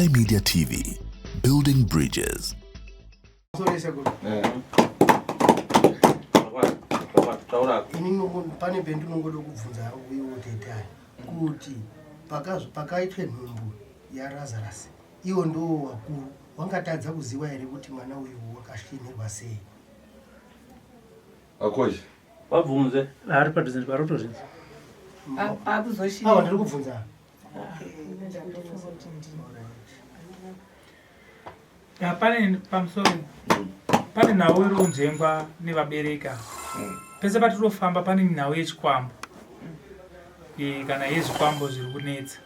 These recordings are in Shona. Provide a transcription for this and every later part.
iMedia TV, building bridges. Ini pane pendinongoda kubvunza uyo tete aya kuti pakaitwe nhumbu yaRazarus iwo ndiwo wakuru wangatadza kuziva here kuti mwana uyu wakashinhirwa sei? Akoji. Vabvunze. Ari padhuze parotozvinzi. Awa ndiri kubvunza. Ya, pane pamusoro pane nhau iri kunzvengwa nevabereki ava. Pese patirofamba pane nhau yechikwambo kana yezvikwambo zviri kunetsa.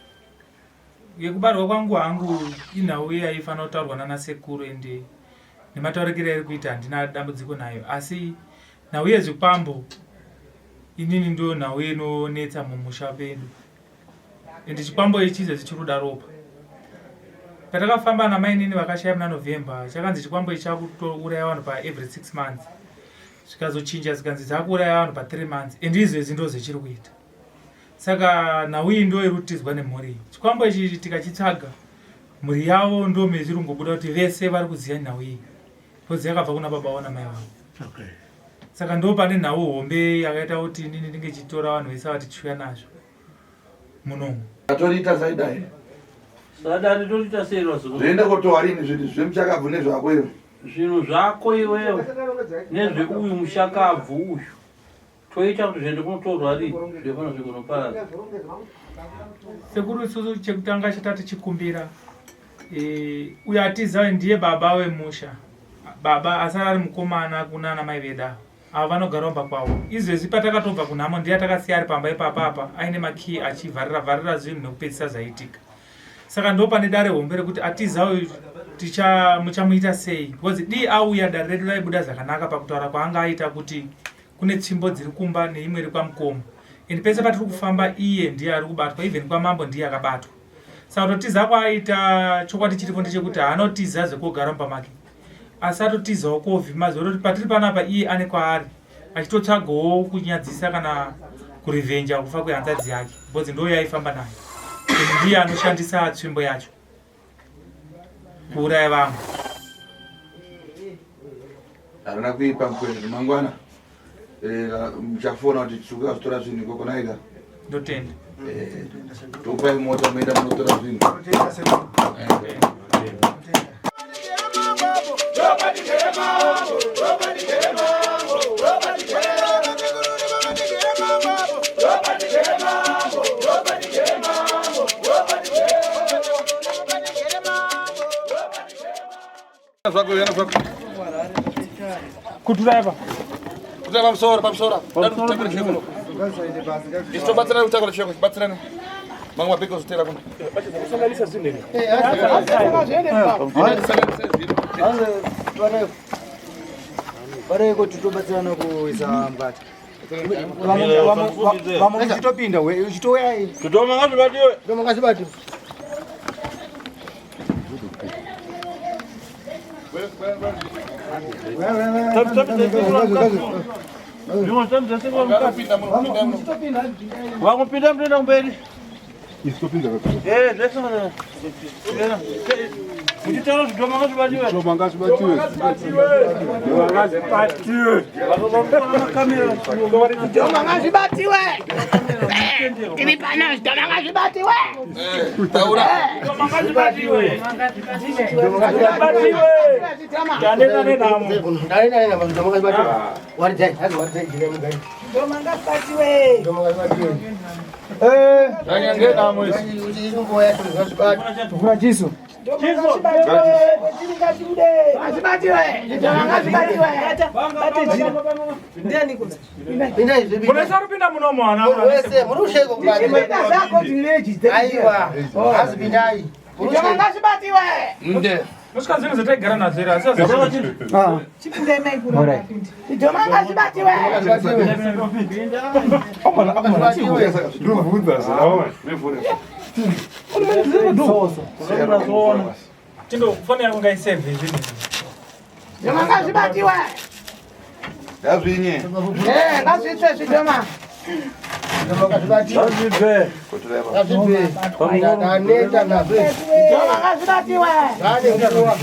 Yekubarwa kwangu hangu inhau yaifanira kutaurwa nana sekuru ende nemataurikiro airi kuita handina dambudziko nayo asi nhau yezvikwambo inini ndo nhau inonetsa mumusha pedu ende chikwambo ichi izvezvi chiri kuda ropa patakafamba namainini vakashaya muna November chakanzi chikwambo ichi chakutouraya vanhu paevery 6 months zvikazochinja zvikanzi dzakuuraya vanhu pa3 months and izvezvi ndo zvechiri kuita Saka nhau iyi ndo iri kutizwa nemhuri iyi. Chikwambo ichi tikachitsvaga mhuri yavo ndo mezviri kungobuda kuti vese vari kuziva nhau iyi because yakabva kuna baba vavo namai vavo. Okay. Saka ndo pane nhau hombe yakaita kuti inini ndinge chitora vanhu vese vati chiuya nazvo munomu. Toriita saidai. Sadari toriita sei vazukuru? Zvoenda kotowa rini zvinhu zvemuchakabvu nezvako iwe. Zvinhu zvako iwewe nezveuyu mushakabvu uyu. Toita kuti zviende kunotorwa rini zvepano zvikunoparadza. Sekuru isusu chekutanga chatati chikumbira eh, uyo atiza ndiye baba wemusha baba asara ari mukomana kuna ana mai veda avo vanogara kumba kwavo izvezvi patakatobva kunhamo ndiye atakasiya ari pamba ipapa apa aine makii achivharira vharira zvinhu nekupedzisa zvaitika saka ndo pane dare hombe rekuti atiza uyu ticha muchamuita sei because dii auya dare redu raibuda zvakanaka pakutaura kwaanga aita kuti Kune tsvimbo dziri kumba neimwe iri kwamukoma and pese patiri kufamba iye ndiye ari kubatwa even kwamambo ndiye akabatwa saka kutotiza kwaaita chokwadi chiripo ndechekuti haanotiza zvekogara mumba make asi atotizawo kovhima zvoroti patiri panapa iye ane kwaari achitotsvagawo kunyadzisa kana kurevhenja kufa kwehanzadzi yake because ndo yaifamba nayo and ndiye anoshandisa tsvimbo yacho kuuraya vamwe. Harina kuipa mkwezvo mangwana eh, muchafona kuti tiri kuzotora zvinhu ikoko naika. Ndotenda. Eh, tokupai mota moenda munotora zvinhu. Eh. Kutura apa. Kutura pamusoro pamusoro. Pamusoro cheko. Isu kutakura cheko, batsirana. Mamwe mabhegi ozotera kuno. Kusanganisa zvinhu here? Sanganisa zvinhu. Vareko titobatsirana kuisa mbata. Vamwe muchitopinda uchitouya. Zvidhoma ngazvibatiwe. Zvidhoma ngazvibatiwe. Vakupinda mutoenda kumberi. Muchitaura zvidhoma ngazvibatiwe. Zvidhoma ngazvibatiwe. Ngazvibatiwe. Zvidhoma ngazvibatiwe. Tiri pano zvidhoma ngazvibatiwe. Taura. Zvidhoma ngazvibatiwe. Ngazvibatiwe. Taneta nenhamo. Taneta nenhamo zvidhoma ngazvibatiwe. Waridzai, hazi waridzai jira mugari. Zvidhoma ngazvibatiwe. Zvidhoma ngazvibatiwe. Vhura chiso. Munesa rupinda munomo ana. Wese muri usheko Aiwa, hazi pindai. Ngazvibatiwe. Nde. Musika zvinhu zvataigara nazvo here asi azvichinhu. Chipindai mai kura mapindi. Zvidhoma ngazvibatiwe. Tindo foni yako ngaisave zvinhu. Zvidhoma ngazvibatiwe. Ngazvinye. Eh, ngazvitsve zvidhoma. Ngazvibve. Ngazvibve. Ndaneta nazvo. Zvidhoma ngazvibatiwe. Zvane nguva.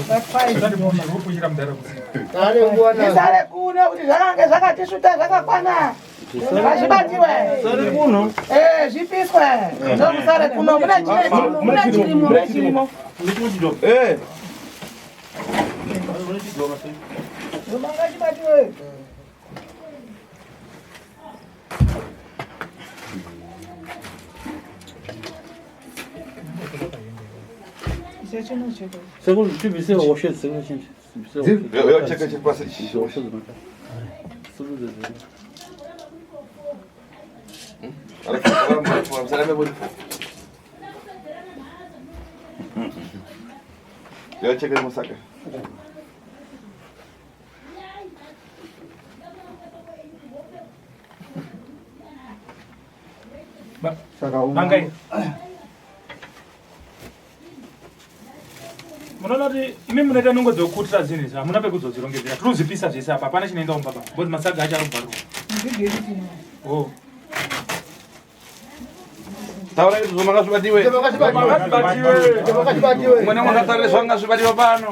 Zvane nguva nazvo. Zvisare kuno kuti zvakange zvakatisvuta zvakakwana. Ngazvibatiwe. Sare kuno. Eh, zvipiswe. Ndokusare kuno mune chirimo, mune chirimo, mune chirimo. Eh. Zvidhoma ngazvibatiwe. Sekuru tibvise hoshe dzese chinji. Yo cheka chiri pasi ichi. Hoshe dzinoita. Suru dzese. Yo cheka musaka. Mangai. Munoona kuti imi munoita nungo dzekukutira zvinhu izvi hamuna pekuzodzirongedzera tinozvipisa zvese apa hapana chinoenda kumba pa because masaga acho arikubvarurwa. Oh. Taura izvo makazvibatiwe. Ngazvibatiwe. Mwana mwakatarira zvanga zvibatiwe pano.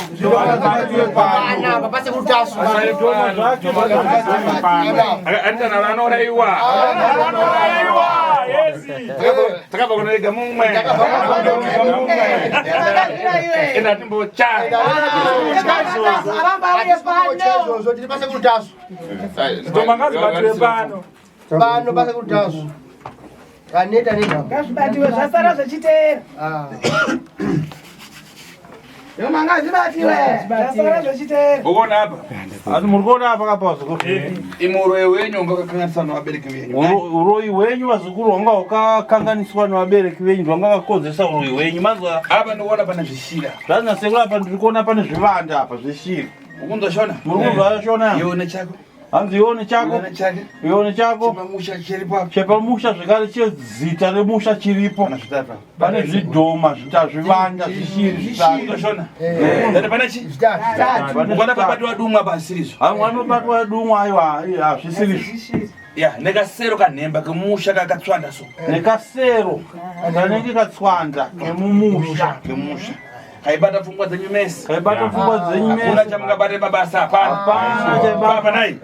Pana pasi kutasu. Andana vanouraiwa. Takabva kunoega mumwe. Enda timbocha. Aramba auye pano. Izvozvo tiri pasi kutasu. Zvidhoma ngazvibatiwe pano. Pano pasi kutasu. Taneta nenhamo. Ngazvibatiwe zvasara zvechiteera. Ah. Zvidhoma ngazvibatiwe. Zvasara zvechiteera. Ukuona apa? Asi muri kuona apa kapa vazukuru. Imuroi wenyu unga wakakanganiswa nevabereki venyu. Uroyi hwenyu vazukuru hwanga hwakakanganiswa nevabereki venyu hwanga hwakakonzeresa uroyi hwenyu mazwa. Apa ndikuona pane zvishira. Zvanzi nasekuru apa ndiri kuona pane zvivanda apa zveshiri. Ukunzwa shona? Muri kunzwa shona? Iwe une chako. Hanzi iwe une chako. Iwe une chake. Iwe une chako. Chepamusha chiripo apa. Chepamusha zvekare chezita remusha chiripo. Pana zvitatu. Pane zvidhoma, zvita zvivanda, zvishiri zvitatu. Ukunzwa shona? Ndati pane chi? Zvitatu. Pane Ukona zvitatu. pabatwa dumwa pasirizvo. Vamwe vanobatwa dumwa aiwa hazvisirizvo. Ya, nekasero kanhemba kemusha kakatswanda so. Nekasero kanenge katswanda kemumusha. Kemusha. Kaibata pfungwa dzenyu mese. Kaibata pfungwa dzenyu Hakuna mese. chamungabate mabasa hapana. Hapana chaibata. Baba nai.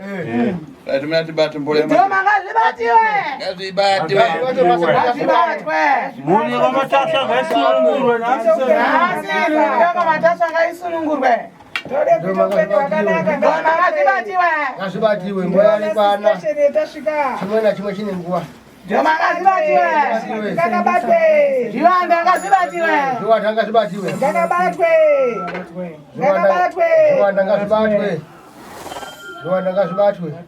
Right, mina tibate mbole. Zvidhoma ngazvibatiwe. Ngazvibatiwe. Ngazvibatwe. Mhuri yekwaMatasva ngaisunungurwe nhasi. Nhasi mhuri yekwaMatasva ngaisunungurwe. Zvidhoma ngazvibatiwe. Ngazvibatiwe nguva yarikwana. Chimwe nachimwe chine nguva. Zvidhoma ngazvibatiwe. Zvivanda ngazvibatiwe. Zviwanda ngazvibatiwe. Zviwanda ngazvibatwe. Zviwanda ngazvibatwe. Zviwanda ngazvibatwe.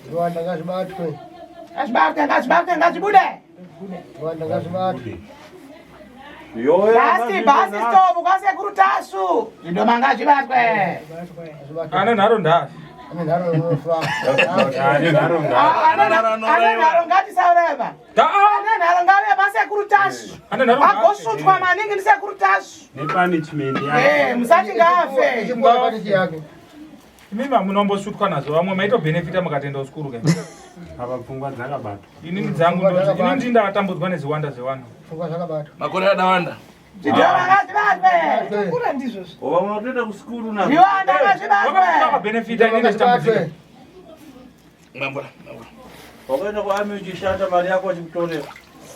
Zviwanda ngazvibatwe. Ngazvibatwe, ngazvibatwe, ngazvibude. Zviwanda ngazvibatwe. Basi, basi stop kwasekuru Tasvu. Zvidhoma ngazvibatwe. Ngazvibatwe. Ane nharo ndafi. Ane nharo unofa. Ane nharo ngatisaureva. Ane nharo ngave pasekuru Tasvu. Ane nharo ngaafe. Agosutwa maningi ndisekuru Tasvu. Nepunishment Eh, musati ngaafe. Chingwa pati yake. Imi munombosutwa nazvo vamwe maitobhenefita mukatenda usikuru kai. Apa pfungwa dzakabatwa. Inini dzangu ndo inini ndini ndakatambudzwa nezviwanda zvevanhu. Pfungwa zvakabatwa. Makore adawanda. Zvidhoma ngazvibatwe. Vamwe vatoenda kusikuru nazvo. Zviwanda ngazvibatwe. Vakabhenefita inini ndichitambudzika. Mambora, mambora. Wakaenda kuami uchishanda mari yako vachikutorera.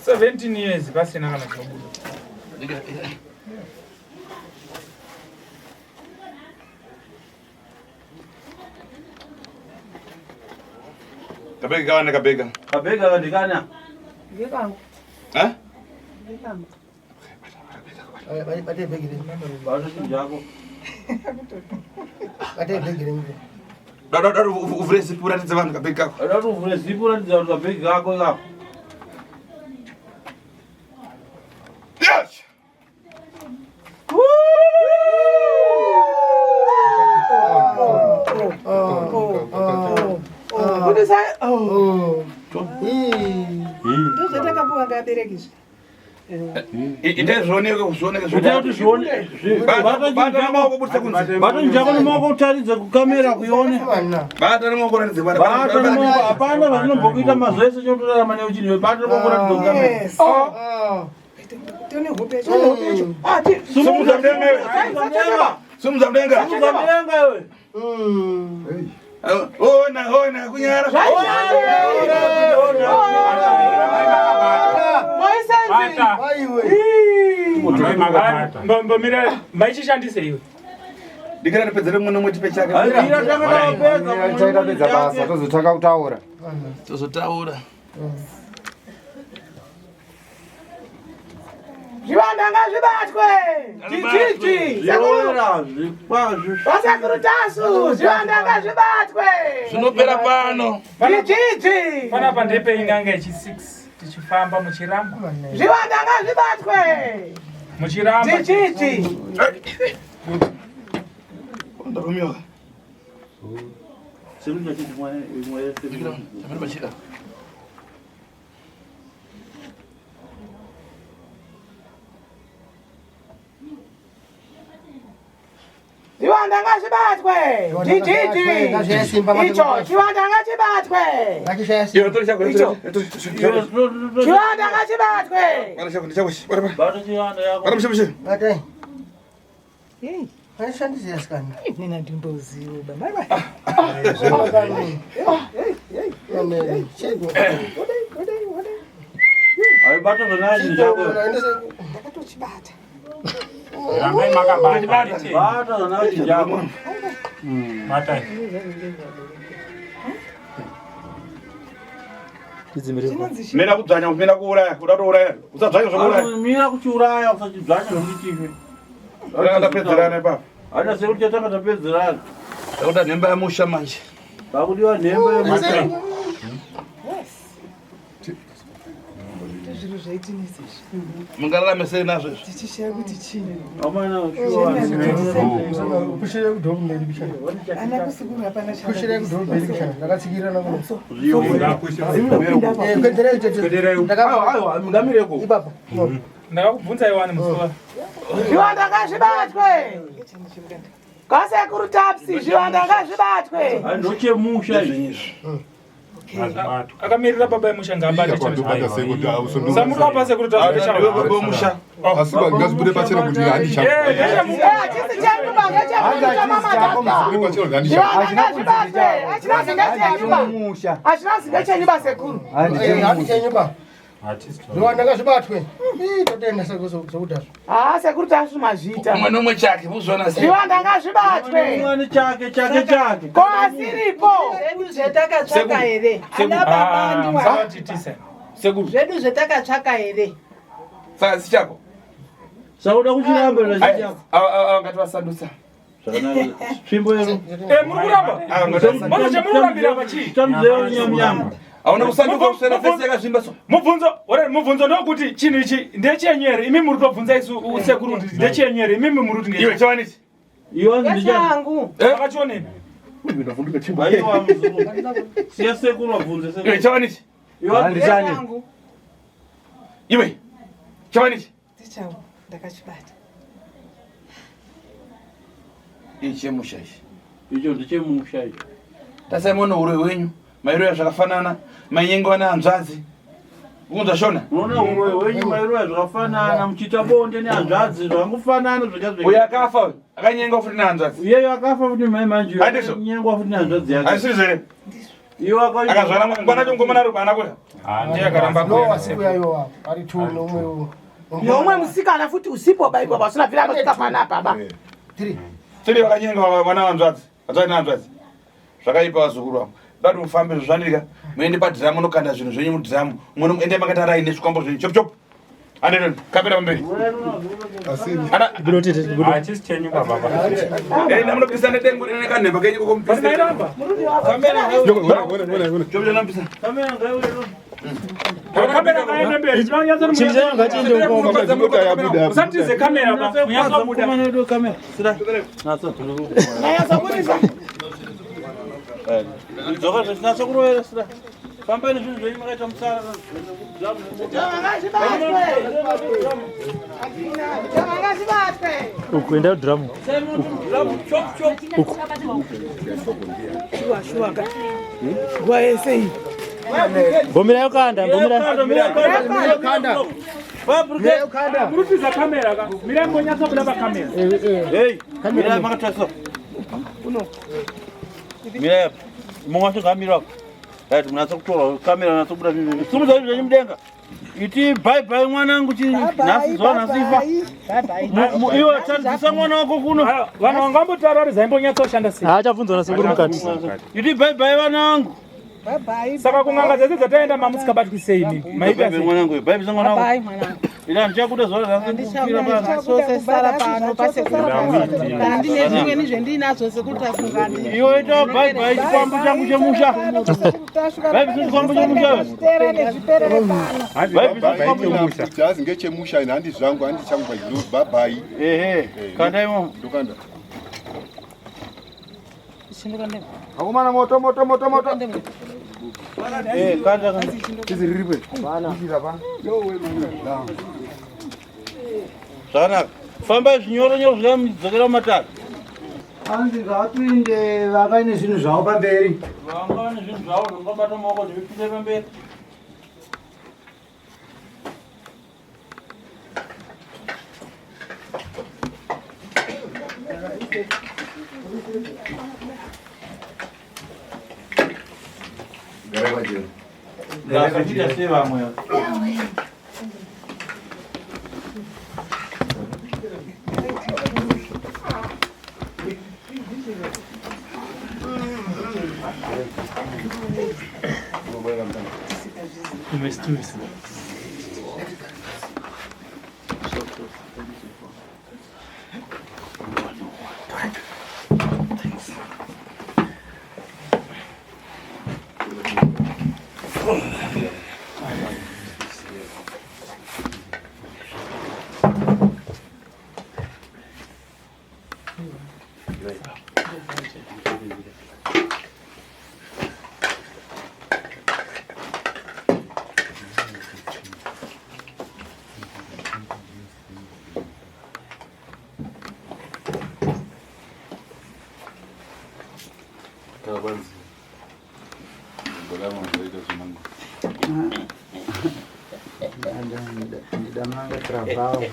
17 years pasina kana chinobuda. Kabega kawana kabega. Kabega kandikana. Ha? Bate bhegi renyu. Bata chinhu chako. Bate bhegi renyu. Dada dada uvhure zipi uratidze vanhu kabega kako. Ada kuti uvhure zipi uratidza kuti kabhegi kako kako. Yes. Kuti sa oh. Oh. Ii. Ndozvatakapuwa ngabereki izvi. Itai zvioneke zvioneke. Itai kuti zvione. Bata nemaoko budisa kunze. Bata njako nemaoko utaridze kukamera kuione. Bata nemaoko ratidze. Bata nemaoko hapana zvachinombokuita mazuva ese chotorarama neuchini. Bata nemaoko ratidze kukamera. Sumudza mudenga iwe. Sumudza mudenga. Sumudza mudenga iwe. Ona ona kunyara. Mbomira maichishandise iwe. Ndikira ndipedzere mumwe nomwe tipe chake. Tapedza basa tozotanga kutaura. Tozotaura. Zvivanda ngazvibatwe. Chichichi. Zviora zvikwazvo. Vasekuru Tasu, zvivanda ngazvibatwe. Zvinopera pano. Chichichi. Panapa ndepei n'anga yechi 6 tichifamba muchiramba. Zvivanda ngazvibatwe. Muchiramba. Chichichi. Ndakumiwa. Zvivanda ngazvibatwe. Chichichi. Icho chivanda ngachibatwe. Icho. Chivanda ngachibatwe. Batai. Aishandise asikana. Nina ndimboziva baba. Aibata zvanacho njako. Ndakatochibata. Rambai makabata. Bata zvanacho njako. Batai. Mira kudzvanya, mira kuuraya, kuda kutouraya. Usadzvanya zvekuuraya. Mira kuchiuraya usachidzvanya zvekuti chife. Tanga tapedzerana ipapo. Haina sekuti chatanga tapedzerana. Takuda nhemba yamusha manje. Pakudiwa nhemba yemusha. Zviro zvaitinetsa izvi. Mungararame sei nazvo izvi? Tichishaya kuti chii. Amana Kushira kudhoo kumberi kushana. Ana kusekuru hapana Kushira kudhoo kumberi kushana. Ndakatsikirana kuno. Zviyo. Kwederai tete. Aiwa, ngamireko. Ipapa. Ndakakubvunza iwani musi wa. Zvivanda ngazvibatwe. Kwasekuru Tapsi zvivanda ngazvibatwe. Ndochemusha izvi. Akamirira baba yemusha ngaabate Samurira pa sekuru Tasu Baba yemusha. Asi ngazibude pachena kuti handi chako. Hachisi chedu ba ngechedu chamama tata. Zibude pachena kuti handi chako. Zvivanda ngazvibatwe. Hachina zingechenyu ba. Hachina zingechenyu ba sekuru. Handi chenyu ba. Zvivanda ngazvibatwe. Ii totenda sekudazvo. Ah sekuru Tasu mazvita. Umwe nomwe chake, muzviona sei? Zvivanda ngazvibatwe. Umwe chake chake chake. Ko asiripo. Zvedu zvetakatsvaka here? Ana baba ndiwa. Sekuru. Zvedu zvetakatsvaka here? Saka si chako. Sauda kuchiramba zvachako. Awa ngativasandutsa. Zvakanaka. Tsvimbo yeru. Eh muri kuramba. Manje chamuri kurambira apa chii? Tamzeyo nyamnyama. Hauna kusanduka kuswera fesi yakazvimba so. Mubvunzo, ore mubvunzo ndokuti chinhu ichi ndechenyu here? Imi muri kutobvunza isu sekuru kuti ndechenyu here? Imi muri kuti Iwe chawanichi. Iwe ndichani. Ngechangu. Makachioneni? Aiwa muzukuru. Siya sekuru vabvunze sekuru. Iwe chawanichi. Iwe Handichani. Ngechangu. Iwe chawanichi. Ndichangu. Ndakachibata. Ichi chemusha ichi. Icho ndechemusha icho. Tasai muone uroyi hwenyu. Mairoya zvakafanana. Mainyengewa nehanzvadzi. Ukunzwa shona? Unoona uroyi hwenyu mairoya zvakafanana muchiita bonde nehanzvadzi zvakangofanana zvega zvega. Uyo akafa uyu. Akanyengwa futi nehanzvadzi. Iyeyo akafa futi mai manje. Handizvo? Nyengwa futi nehanzvadzi yake. Hazvisiri zvere? Iwe Akazvara mwana chongomana ari haana kuya. Ndiye akaramba No kuenda asi sekuru. kuyayowa. Ari two nomwe. Nomwe musikana futi usipo ba ipo pasina vira anosvika panapa ba. Three. Tiri vakanyenga vana hanzvadzi. Hanzvadzi nehanzvadzi. Zvakaipa vazukuru vangu. Dati mufambe zvezvanirika. Muende padhiramu munokanda zvinhu zvenyu mudhiramu. Mumwe ende makaita raini nezvikwambo zvenyu. Chop chop. Andedoni, kapera pamberi. Asi Hachisi chenyu baba. Enda munopisa nedengu rine kanhemba kenyu koko mupise. Mairamba. Yoko, wena wena wena. Chop chop namupisa. Kamera ngaiwe. Kamera ngaende mberi. Yabuda. Usatize kamera ba. Munyatsobuda. Mukomana wedu kamera. Sida. Natsa. Nanyatsobudisa. Dzoka zvinatsa kurovera sida. Fambai nezvinhu zvenyu makaita mutsara. Zvivanda ngazvibatwe. Uku enda kudhiramu. Uku. Shuwa shuwa ka. Nguva yese iyi. Mbomira yokanda, mbomira. Murutiza kamera ka. Mirai mbonyatsa kuda pakamera. Hey, mirai makatarisa. Mirai apa. Mumwe wacho ngaamire apa. Right, munatsa kutora kamera munatsa kubuda zvinhu. Simudza zvinhu zvenyu mudenga. Iti bye bye mwanangu chi nhasi zuva nhasi ifa. Iwe tadzisa mwana wako kuno. Vanhu vangambotaura kuti zaimbonyatsa kushanda sei? Haachabvunzwa nasekuru mukati. Iti bye bye vanangu. Saka kun'anga dzese dzataenda mamusikabatwi sei imi? Maita sei? Mwanangu, bye bye mwanangu. Bye mwanangu. Ila ndichakuda zuva nhasi kufira pano. Chose sara pano pasekuru. Kana ndine zvimweni zvendinazvo sekuru tafunga ndi. Iwe ita bye bye chikwambo changu chemusha. Bye bye chikwambo chemusha. Zvipere nezviperere pano. Bye bye chikwambo chemusha. Jazi ngechemusha ini handi zvangu handi changu pa bye bye. Ehe, kanda imo. Ndokanda. Akomana moto moto moto moto. Eh, kanda kanda. Izi riripo. Bana. Zvakanaka. Fambai zvinyoro nyoro zvikamudzokera mumatare. Hanzi ngapinde vakaine zvinhu zvavo pamberi. Vanga vane zvinhu zvavo zvingabata maoko zvipinde pamberi. Ndakaita sevamwe. Ndidamanga travao.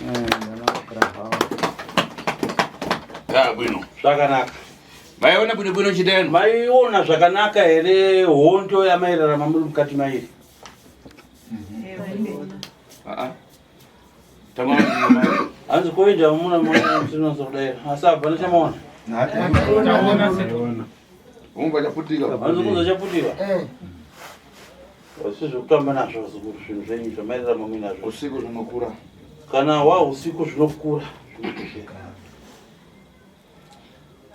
Ndamanga travao. Ya bwino. Zvakanaka. Maiona bwino bwino chiteno. Maiona zvakanaka here hondo yamairarama muri mukati mairi? Ah ah. Hanzi kuenda muna muna tinonzo kudai. Asi hapana chamaona. Unga chaputika. Hanzi kunza chaputika. Eh. Asi zvekutamba nazvo zvikuru zvinhu zvenyu zvamairarama muinazvo. Usiku zvinokura. Kana wa usiku zvinokura. Zvinokuzveka.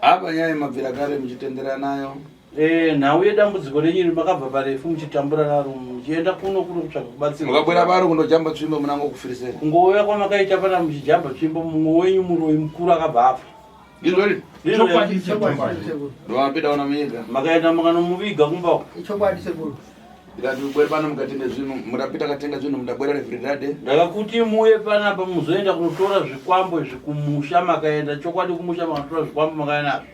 Apa nyaya mabvira kare muchitendera nayo. Eh, nhau yedambudziko renyu iri makabva parefu muchitambura naro muchienda kuno kuno kutsvaga kubatsirwa. Mukabwera paro kundojamba tsvimbo munango kufirisera. Kungouya kwamakaita pana muchijamba tsvimbo mumwe wenyu muroyi mukuru akabva afa. Ndizvori? Ndizvo Ndovapinda una munyika. Makaenda mukanomuviga kumba uko. Ichokwadi sekuru. Ndikati bwere pano mukatenga zvinhu, murapita katenga zvinhu mudabwera refrigerate. Ndakakuti muuye panapa muzoenda kunotora zvikwambo izvi kumusha makaenda chokwadi kumusha makanotora zvikwambo makauya nazvo.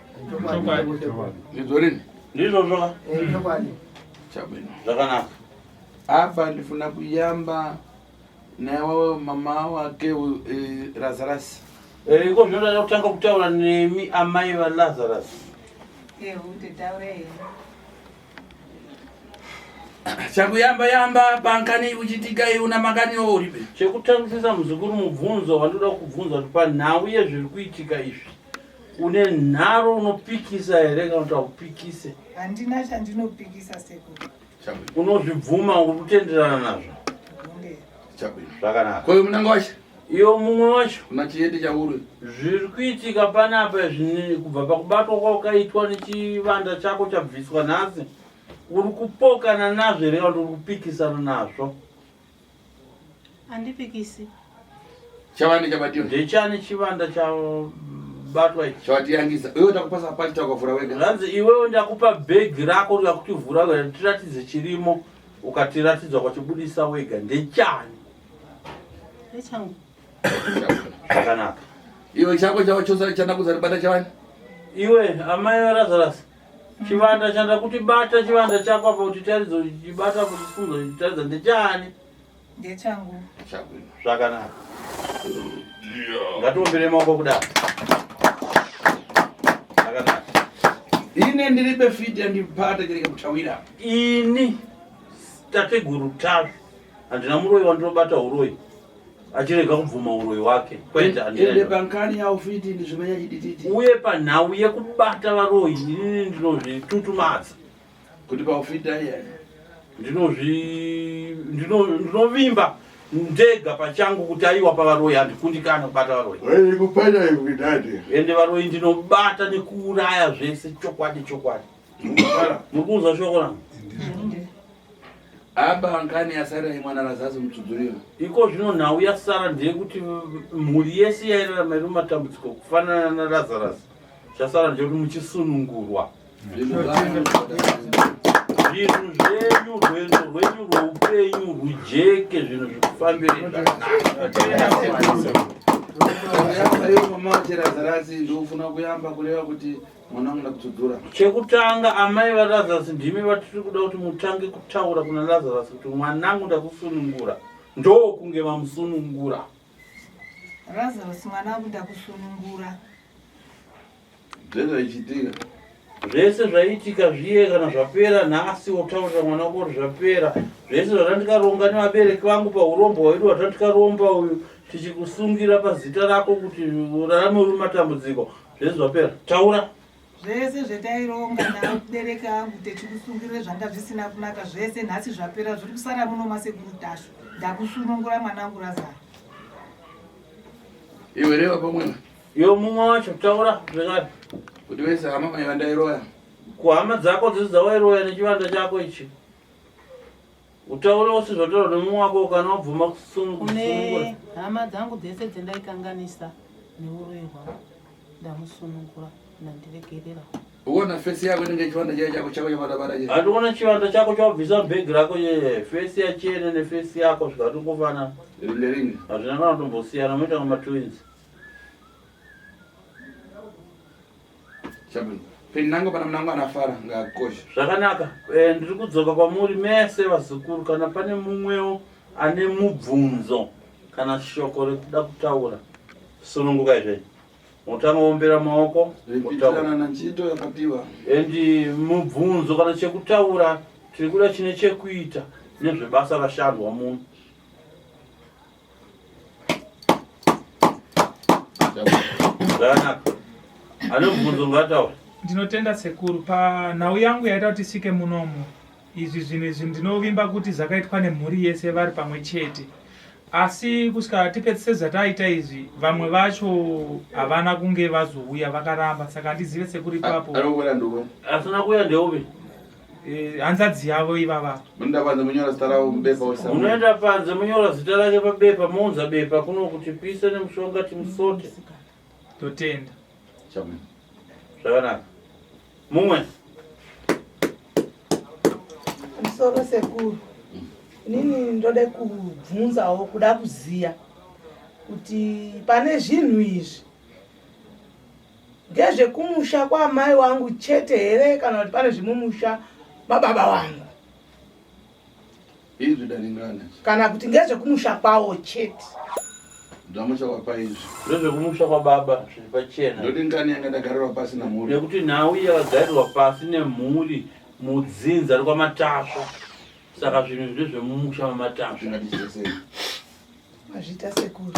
Ndizvorini? Ndizvozvo ka? Ichokwadi. Chabwino. Zvakanaka. Apa ndifuna kuyamba nawe mama wake Lazarus. Eh, iko zvino ndada kutanga kutaura nemi amai vaLazarus. Chakuyamba yamba pankani uchitika una makani uripe. Chekutangisisa muzukuru mubvunzo wandoda kukubvunza kuti panhau yezviri kuitika izvi une nharo unopikisa here kana kuti haupikise? Handina chandinopikisa sekuru. Unozvibvuma uri kutenderana nazvo? Chabwino. Zvakanaka. Koyo munanga wacho? Iyo mumwe wacho. Kuna chiyende chauri. Zviri kuitika panapa izvi kubva pakubatwa kwaukaitwa nechivanda chako chabviswa nhasi uri kupokana nazvo here kana kuti uri kupikisana nazvo? Handipikisi. Chavani chabatiwa. Ndechani chivanda chabatwa ichi? Chavatiangisa. Iwe ndakupasa pachita ukavhura wega. Zvanzi iwewe ndakupa bhegi rako rikakuti vhura wega tiratidze chirimo ukatiratidza ukachibudisa wega ndechani? Ndechangu. Zvakanaka. Iwe chako chavo chose chandakuza ribata chavani. Iwe amai vaLazarus chivanda chanda kuti bata chivanda chako apa kuti taridza chibata kuti sunza chitaridza ndechani? Ndechangu. Zvakanaka. Ngatiwombere maoko kudaro. Zvakanaka. Ine ndiribe fiti yandibata chireke kutawira. Ini tateguru Tasvu handina muroyi wandinobata uroyi achirega kubvuma uroyi hwake kwete Ende handina. pankani yaufiti ndizvimenya chidititi. Uye panhau yekubata varoyi inini ndinozvitutumadza. Kuti paufiti aiya. Ndinozvi ndino ndinovimba ndega pachangu kuti aiwa pavaroyi handikundikana kubata varoyi. Wewe kupanda ikudadi. Ende varoyi ndinobata nekuuraya zvese chokwadi chokwadi. Muri kunzwa shoko rangu? Aba nkani yasara imwana razazi mutsudzuriwa. Iko zvino nhau yasara ndeyekuti mhuri yese yairarama iri mumatambudziko kufanana naLazarus. Chasara ndechekuti muchisunungurwa. Zvinhu zvenyu, rwendo rwenyu rweupenyu rujeke, zvinhu zvikufambire zvakanaka. Iwe mama wacherazarasi ndofuna kuyamba kureva kuti mwana wangu ndakutsudzura. Chekutanga amai vaLazarus ndimi vatiri kuda kuti mutange kutaura kuna Lazarus kuti mwanangu ndakusunungura. Ndokunge vamusunungura. Lazarus mwanangu ndakusunungura. Zvese zvaichitika. Zvese zvaiitika zviye kana zvapera nhasi wotaurira mwana wako kuti zvapera. Zvese zvatandikaronga nevabereki vangu pahurombwa hwedu hwatandikaronga uyu tichikusungira pazita rako kuti urarame uri mumatambudziko. Zvese zvapera. Taura. Zvese zvetaironga nabereki angu techikusungirira zvanga zvisina kunaka zvese nhasi zvapera zviri kusara muno masekuru Tasvu. Ndakusunungura mwanangu Lazarus. Iwe reva pamwe. Iwe mumwe wacho taura zvekare. Kuti vese hama mai vandairoya. Kuhama dzako dzese dzawairoya nechivanda chako ichi. Utaurewo sezvataurwa nemumwe wako kana wabvuma kusunungura. Kune hama dzangu dzese dzendaikanganisa neuroyi hwangu ndamusunungura ndandiregerera. Uona face yako inenge chivanda chiya chako chako chavadabada chiya. Handiona chivanda chako chawabvisa mubhegi rako yeye face yachene nefesi yako zvikatongofana. Ringe ringe. Hazvina kana kutombosiyana moita kunga matwins. Chabwino. Penango pana munango anafara ngakosha. Zvakanaka. Eh, ndiri kudzoka kwamuri mese vazukuru kana pane mumwewo ane mubvunzo kana shoko rekuda kutaura sunungukai zvenyu. Motanga wombera maoko. Ripitirana nanchito yakapiwa. And mubvunzo kana chekutaura tiri kuda chine chekuita nezvebasa rashandwa muno. Zvakanaka. Ane mubvunzo ngaataure. Ndinotenda sekuru panhau yangu yaita kuti tisvike munomu. Izvi zvinhu izvi ndinovimba kuti zvakaitwa nemhuri yese vari pamwe chete. Asi kusvika tipedzise zvataita izvi vamwe vacho havana kunge vazouya vakaramba saka handizive sekuru ipapo. Asina kuuya ndeupi? Eh, hanzadzi yavo ivava. Munoenda panze munyora zita ravo mubepa oisa. Munoenda panze munyora zita rake pabepa mounza bepa kuno kuti pise nemushonga timusote. Totenda. Chabwino. Zvakanaka. Mumwe. Musoro sekuru. Inini ndode kubvunzawo kuda kuziya kuti pane zvinhu izvi ngezvekumusha kwaamai wangu chete here kana kuti pane zvemumusha mababa wangu Izvi daringana. Kana kuti ngezvekumusha kwawo chete. Zvamusha kwapa izvi. Ndezvekumusha kwababa zviri pachena. Ndoti ngani yanga ndagarirwa pasi namhuri. Nekuti nhau yakagarirwa pasi nemhuri mudzinza rekwaMatasva. Saka zvinhu izvi ndezvemumusha maMatasva. Mazvita sekuru.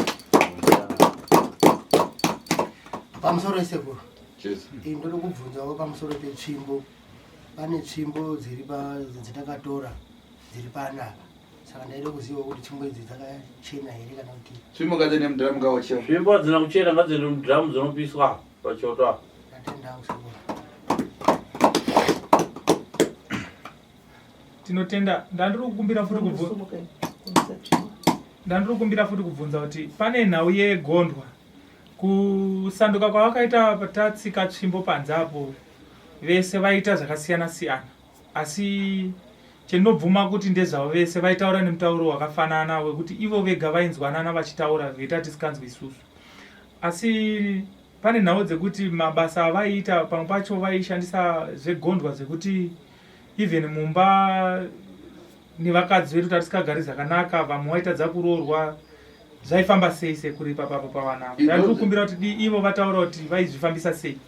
Pamusoro sekuru. Ini ndoda kubvunzawo pamusoro petsvimbo. Pane tsvimbo dziri pa dzatakatora dziri panapa. Saka ndaida kuziva kuti tsvimbo idzi dzakachena here kana kuti Tsvimbo ngadziende mudhiramu ngaochewa. Tsvimbo hadzina kuchena ngadziende mudhiramu dzinopiswa pachoto apa. Ndatenda hangu sekuru. Tinotenda ndandiri kukumbira futi kubvunza ndandiri kukumbira futi kubvunza kuti pane nhau yegondwa kusanduka kwavakaita tatsika tsvimbo panze apo vese vaita zvakasiyana siyana asi Chendinobvuma kuti ndezvavo vese vaitaura nemutauro wakafanana wekuti ivo vega vainzwanana vachitaura zvekuita tisikanzwi isusu. Asi pane nhau dzekuti mabasa avaiita pamwe pacho vaishandisa zvegondwa zvekuti even mumba nevakadzi vedu tatisikagari zvakanaka vamwe vaitadza kuroorwa zvaifamba sei sekuru ipapapo pavana avo ndari kukumbira kuti di ivo vataura kuti vaizvifambisa sei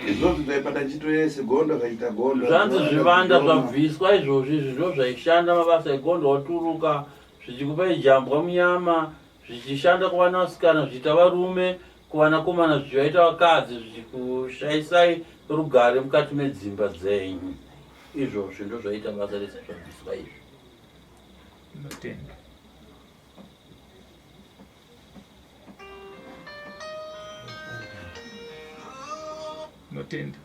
Izvozvo zvaipata chito yese gondo zvaita gondo. Zvanzi zvivanda zvabviswa izvozvi izvi ndo zvaishanda mabasa egondo waturuka zvichikupai jambwa munyama zvichishanda kuvanasikana zvichiita varume kuvanakomana zvichivaita vakadzi zvichikushaisai rugare mukati medzimba dzenyu izvozvi ndo zvaita basa rese zvabviswa izvi. Ndinotenda. Ndinotenda.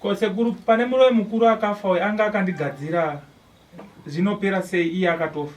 Ko sekuru pane muroyi mukuru akafa uyu anga akandigadzira zvinopera sei iye akatofa?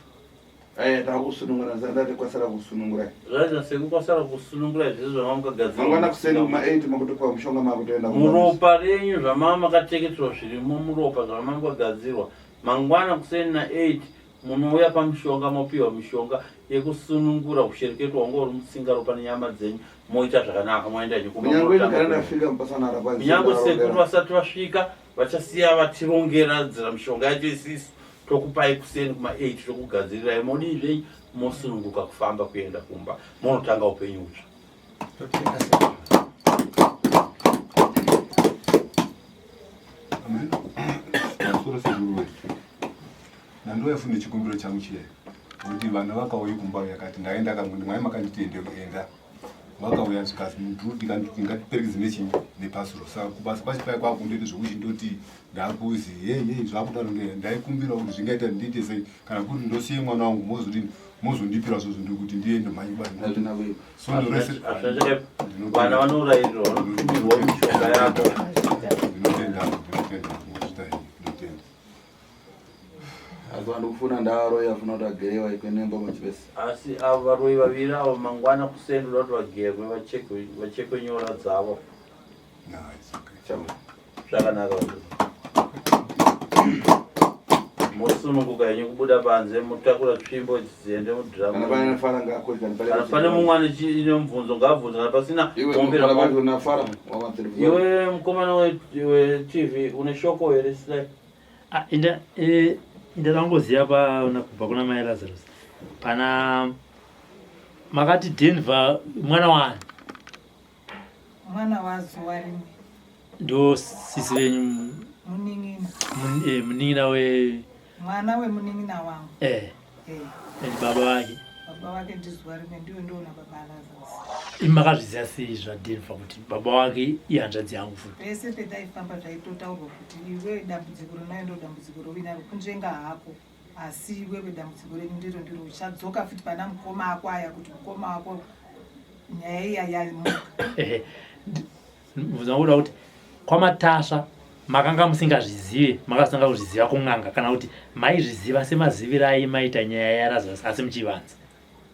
Eh, takusunungura ndati kwasara kusunungura. Zvaita sekuru kwasara kusunungura zvese zvamanga makagadzira. Mangwana kuseni kuma 8 makutopiwa mushonga makutoenda kumba. Muropa renyu zvamanga makacheketerwa zvirimo muropa zvamanga makagadzirwa. Mangwana kuseni na 8 Munouya pamushonga mopiwa mishonga yekusunungura hushereketwa hwanga huri mutsinga ropa nenyama dzenyu moita zvakanaka moenda henyu kumba Kunyangwe monotanga ndikana upenyu. ndafika mupasanara kwanzi Kunyangwe sekuru ndarongera. vasati vasvika vachasiya vatirongera dzira mishonga yacho isisu tokupai kuseni kuma 8 tokugadzirirai modii zvenyu mosununguka kufamba kuenda kumba monotanga upenyu hutsva. Totenda sekuru. Pamusoro sekuru wedu. Ndandouya futi nechikumbiro changu chiya kuti vana vakauye kumba yakati ndaenda kamwe mwai makanditi ende enda vakauya zvikazi ndingatiperekedze nechinyi nepasuro saka kubasa kwacho paya kwakundoita zvekuchindoti ndakuzi hei hei zvakudaro ndaikumbira kuti zvingaita ndiite sei kana kuti ndosiye mwana wangu mozodini mozondipira zvozvo ndikuti ndiende mhanye basa sondo rese vana vanourairirwa vanotumirwa mishonga yako ndinotenda ndinotenda mozvita ndinotenda Asi vanhu kufuna ndavaroi afuna kuti agerewa ikwenembo machipesi. Asi avo varoyi vaviri avo mangwana kuseni ndoda kuti vagerwe vachekwe vachekwe nyora dzavo. No, it's okay. Zvakanaka. Mosununguka henyu kubuda panze motakura tsvimbo idzi dziende mudhiramu. Kana pane anofara ngaakure kana pane Kana pane mumwe ane ine mubvunzo ngaabvunze kana pasina Iwe ombera kana maoko. unafara wavanzira. Iwe mukomana we we TV une shoko here Sly? Ah, inda eh, inda tangoziva paona kubva kuna mai Lazarus pana makati Denver mwana waani mwana wazuva rimwe ndo sisi venyu munin'ina eh, munin'ina we mwana wemunin'ina wangu eh. Eh. And baba vake baba vake ndizuva rimwe ndiwe ndoona baba Lazarus imi makazviziva sei zvaDenver kuti baba wake ihanzvadzi yangu futi pese petaifamba zvaitotaurwa kuti iwe dambudziko rinayo ndo dambudziko rovinaro kunzvenga hako asi iwewe dambudziko renyu ndiro ndiro uchadzoka futi pana mukoma ako aya kuti mukoma wako nyaya iya yamuka Ehe. Mubvunzo wangu uda kuti kwamatasva makanga musingazvizive makazotanga kuzviziva kun'anga kana kuti maizviziva semaziviro aimaita nyaya yaRazarus asi muchivanza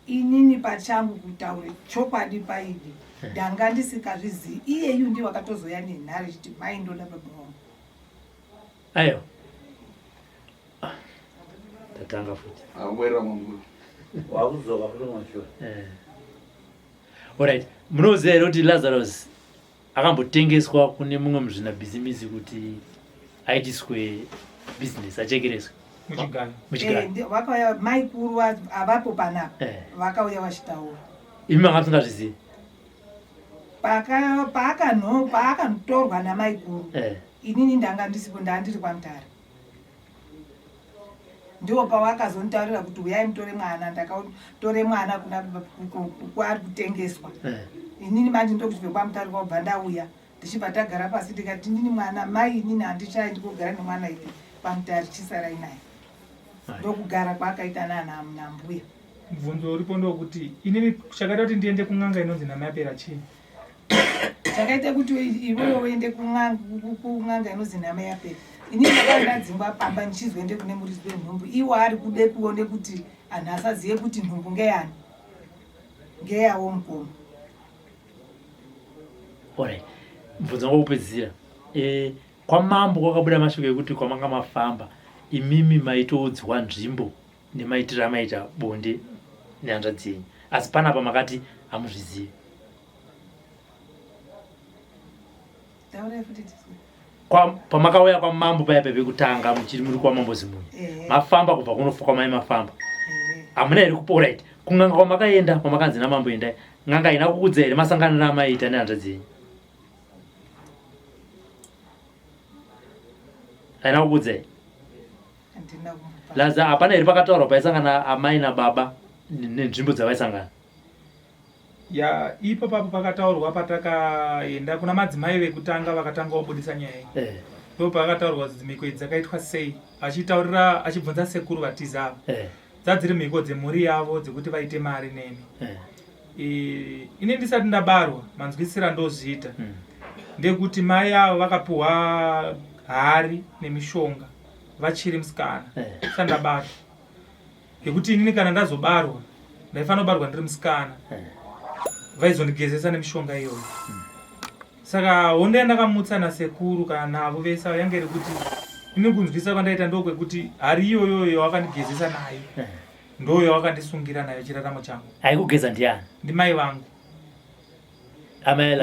inini pachangu kutaure chokwadi paidi ndanga ndisikazvizivi iyeyu ndiye wakatozoya nenhare chiti mai ndoda baba wangu aiwa tatanga futi Akubwerera manguru. Wakudzoka futi kumashure. Eh. Alright, munoziva here kuti Lazarus akambotengeswa kune mumwe muzvinabhizimisi kuti aitiswe business achekereswe muchigayo muchigayo Eh, vakauya maikuru avapo panapa Eh. vakauya vachitaura imi manga musingazvizivi paakanotorwa namaikuru Eh. inini ndanga ndisipo ndandiri kwamutare ndiwo pawakazonditaurira kuti uyai mutore mwana ndakatore mwana kuna kwaari kutengeswa Eh. inini manje ndokuti vekwamutare kwabva ndauya ndichibva tagara pasi ndikati inini mwana mai inini handichaendi kogara nemwana ipi pamutare chisarai naye ndokugara kwaakaita nana nambuya Mubvunzo uripo ndokuti inini chakaita kuti ndiende kun'anga inonzi Namayapera chii? Chakaita kuti iwewe uende kun'anga inonzi Namayapera. Inini ndakanga ndadzingwa pamba ndichizoende kune muridzi wenhumbu. Iwo ari kude kuone kuti anhu asazive kuti nhumbu ngeyani. Ngeyawo mukoma. Alright. Mubvunzo wangu wekupedzisira. Eh, kwamambo kwakabuda mashoko ekuti kwamanga mafamba. Imimi maitoudzwa nzvimbo nemaitiro amaita bonde nehanzvadzi yenyu asi panapa makati hamuzvizivi. Pamakauya kwamambo paya pekutanga muchiri muri kwamambo Zimunya mafamba kubva kunofa kwamai mafamba hamuna here kupa orit kun'anga kwamakaenda kwamakanzi namambo endai n'anga haina kukudza here masanganiro amaiita nehanzvadzi yenyu haina kukudza here Laza hapana here pakataurwa paisangana amai nababa nenzvimbo dzavaisangana? Ya ipo papo pakataurwa patakaenda kuna madzimai vekutanga vakatanga vabudisa nyaya iyi. Eh. Ndipo pakataurwa kuti mhiko idzi dzakaitwa sei achitaurira achibvunza sekuru vatiza ava. Eh. Dzadziri mhiko dzemhuri yavo dzekuti vaite mari neni. Eh. E, ini ndisati ndabarwa manzwisira ndozviita. Mm. Ndekuti mai avo vakapiwa hari nemishonga vachiri musikana eh. ndisati ndabarwa yekuti inini kana ndazobarwa ndaifanira kubarwa ndiri musikana eh. vaizondigezesa nemishonga iyoyo hmm. Saka hondo yandakamutsa nasekuru kana navo vese ava yange iri kuti ini kunzwisa kwandaita ndokwekuti hari iyoyo yawakandigezesa nayo eh. ndo yawakandisungira nayo chiraramo changu. Aikugeza ndiani? Ndimai vangu.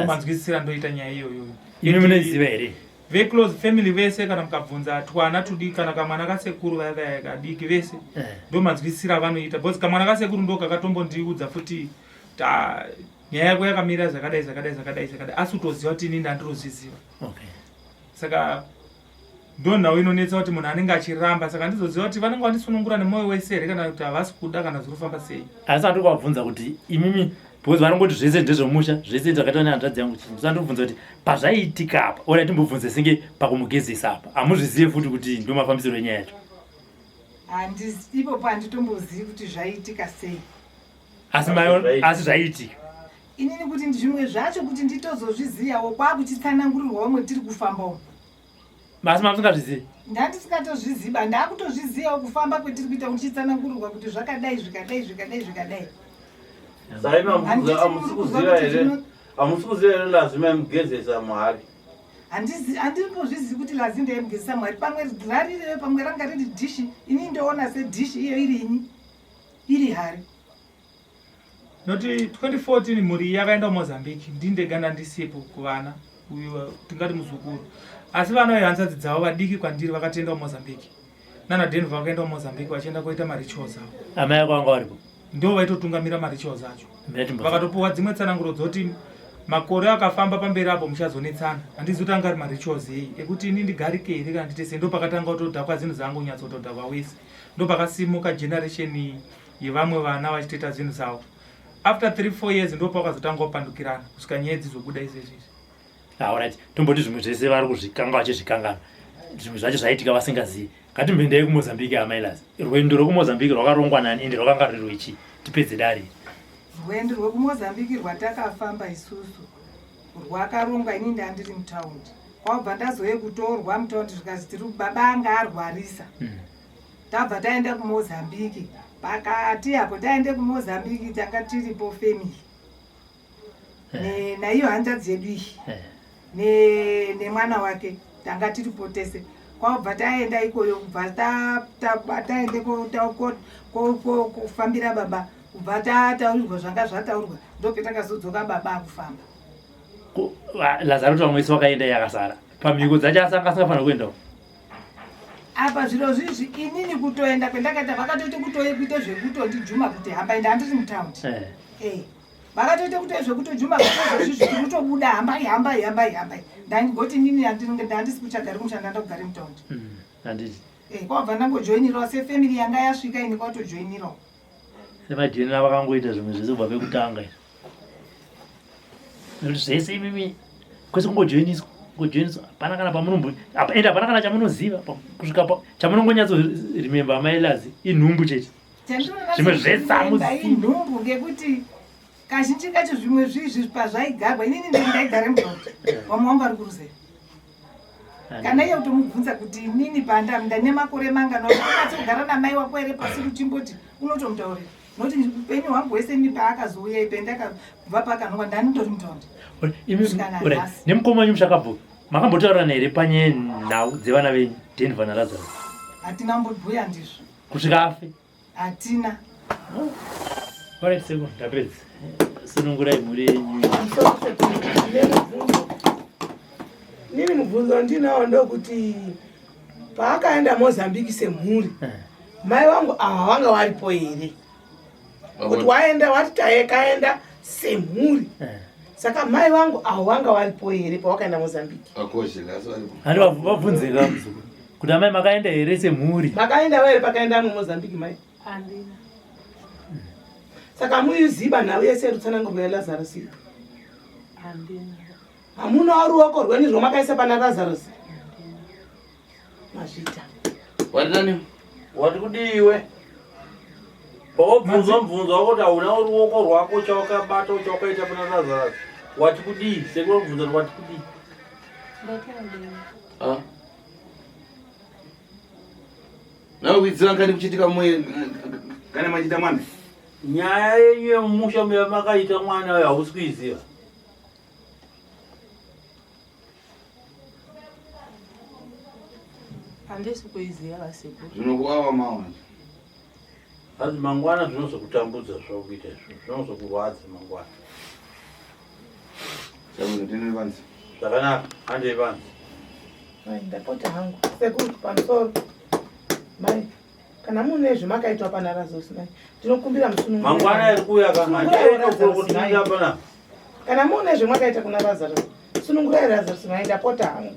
Manzwisisira ndoita nyaya iyoyo. Imi munoiziva here? Veclose family vese kana mukabvunza twana tudiki kana kamwana kasekuru vaya vaya kadiki vese eh. ndo manzwisisira avanoita because kamwana kasekuru ndo kakatombondiudza futi ta nyaya yako yakamira zvakadai zvakadai zvakadai zvakadai asi utoziva kuti ini ndandirozviziva okay. Saka ndonhau inonetsa kuti munhu anenge achiramba saka ndizoziva kuti vanenge vandisunungura nemwoyo wese here kana kuti havasi kuda kana zviri kufamba sei. Asi andiri kuvabvunza kuti imimi because vanongoti zvese ndezvemusha zvese zvakaitwa nehanzvadzi yangu chii saka ndikubvunza kuti pazvaiitika apa ora timbobvunze senge pakumugezesa apa hamuzvizive futi kuti ndomafambisiro enyaya yacho. Handizi ipopo handitombozivi kuti zvaiitika sei. Asi mai asi zvaiitika. Inini kuti zvimwe zvacho kuti nditozozviziyawo kwakuchitsanangurirwa vamwe tiri kufamba umu. Asi mamusingazvizivi? Ndandisingatoziziba ndakutozviziyawo kufamba kwetiri kuita ndichitsanangurirwa kuti zvakadai zvikadai zvikadai zvikadai. Saima hamusi kuziva here? Hamusi kuziva here lazi maimugezesa muhari? Handimbozvizivi kuti lazi ndaimugezesa muhari pamwe rarire pamwe ranga riri dhishi ini ndoona sedhishi iyo iri ini iri hari. Noti 2014 mhuri iyi yakaenda kuMozambique ndini ndega ndandisipo kuvana uyu tingati muzukuru asi vana vehanzvadzi dzavo vadiki kwandiri vakatoenda kuMozambique nana Denver vakaenda kuMozambique vachienda koita marituals avo. Amai ako vanga varipo? Ndivo vaitotungamira marituals acho. Vakatopuwa dzimwe tsananguro dzoti makore akafamba pamberi apo muchazonetsana handizi kuti anga ari marituals ei ekuti ini ndigarike here kana ndite sei ndopakatanga kutodhakwa zvinhu zvangu kunyatsotodhakwa wese ndopakasimuka generation yevamwe vana vachitoita zvinhu zvavo after 3 4 years ndopakazotanga kupandukirana kusvika nyaya dzizobuda izvezvi izvi. Alright, tomboti zvimwe zvese vari kuzvikanga vachizvikangana zvimwe zvacho zvaitika vasingazivi ngatimboendai kumozambique amailas rwendo rwekumozambique rwakarongwa nani ende rwakanga ruri rwechii tipedze dare rwendo rwekumozambique rwatakafamba isusu rwakarongwa ini ndandiri mutaundi kwabva ndazouye kutorwa mutaundi zvikazi tiri baba anga arwarisa mm. Tabva taenda kuMozambique. Pakati apo taende kuMozambique tanga tiripo family. Ne, naiyo hanzvadzi yedu iyi. Ne, nemwana wake tanga tiripo tese. Kwabva taenda ikoyo kubva taende kufambira baba kubva tataurirwa zvanga zvataurwa ndopetakazodzoka baba akufamba. Lazaro kuti vamwe vese vakaenda iye akasara. Pamhiko dzacho asanga asingafanira kuendawo. Apa zviro zvizvi inini kutoenda kwendakaita vakatoite kutoye kuite zvekutondijuma kuti hambai ndandiri mutaundi. Eh. Eh. Vakatoite kutoye zvekutojuma kuti izvozvi zviri kutobuda hambai hambai hambai hambai. Ndangoti inini ndandisi kuchagari kumusha ndanda kugare mutaundi. Mm, handiti. Eh, kwabva ndangojoinirawo sefamily yanga yasvika ini kwatojoinirawo. Semajoinira vakangoita zvimwe zvese kubva pekutanga izvi. Nekuti zvese imimi kwese kungojoiniswa kungojoiniswa hapana kana pamunombo ende hapana kana chamunoziva kusvika chamunongonyatso remember amailazi inhumbu chete. Zvimwe zvese hamuzivi. Inhumbu ngekuti kazhinji kacho zvimwe zvizvi pazvaigarwa inini ndaigara mudhoti vamwe vangu vari kuruzeva kana iye kutomubvunza kuti inini panda ndane makore mangani unatso kugara namai wako here pasi kuchimboti unotomutaurira noti upenyu hwangu hwese ini paakazouya ipe ndakabva pakanongwa ndanitori mutaundi nemukoma wenyu muchakabvuka makambotaurirana here panyaya nhau dzevana venyu Denver naLazarus? Hatina mbobhuya ndizvo. Kusvika afe? Hatina. Alright, sekuru, ndapedza. Sunungurai mhuri yenyu. Nini mubvunzo wandinawo ndokuti paakaenda Mozambique semhuri eh. mai vangu ava vanga varipo here? Kuti waenda wati tayekaenda semhuri eh. Saka mai vangu avo vanga varipo here pawakaenda Mozambique? Handi vabvunzeka muzukuru kuti amai makaenda here semhuri? Makaenda here pakaenda muMozambique mai? Handina. Saka muiziba nhau yese yerutsanangurwa yaLazarus iyi? Handina. Hamunawo ruoko rwenyu rwamakaisa pana Lazarus? Mazvita. Wati nani? Wati kudii iwe? Pawabvunzwa mubvunzo wako kuti hauna ruoko rwako chawakabata chawakaita pana Lazarus. Wati kudii? Sekuru kubvunza kuti wati kudii? Ndati handina. Ah. Nawe kuidzira ngani kuchitika mwe kana machita mwana? Nyaya yenyu yemumusha makaita mwana uyo hausi kuiziva. Handisi kuiziva vasekuru. Zvinokuwawa mawa. Hanzi mangwana zvinozokutambudza zvakuita izvo zvinozokurwadza mangwana. Zvakanaka, handei vanzi. Mai, ndapota hangu. Sekuru, pamusoro. Mai, kana mune zvemakaitwa pana Razos mai, ndinokumbira musunungure. Mangwana iri kuuya ka, handei nokurokutinda pana. Kana mune zvemakaita kuna Lazarus, sunungurai Lazarus mai, ndapota hangu.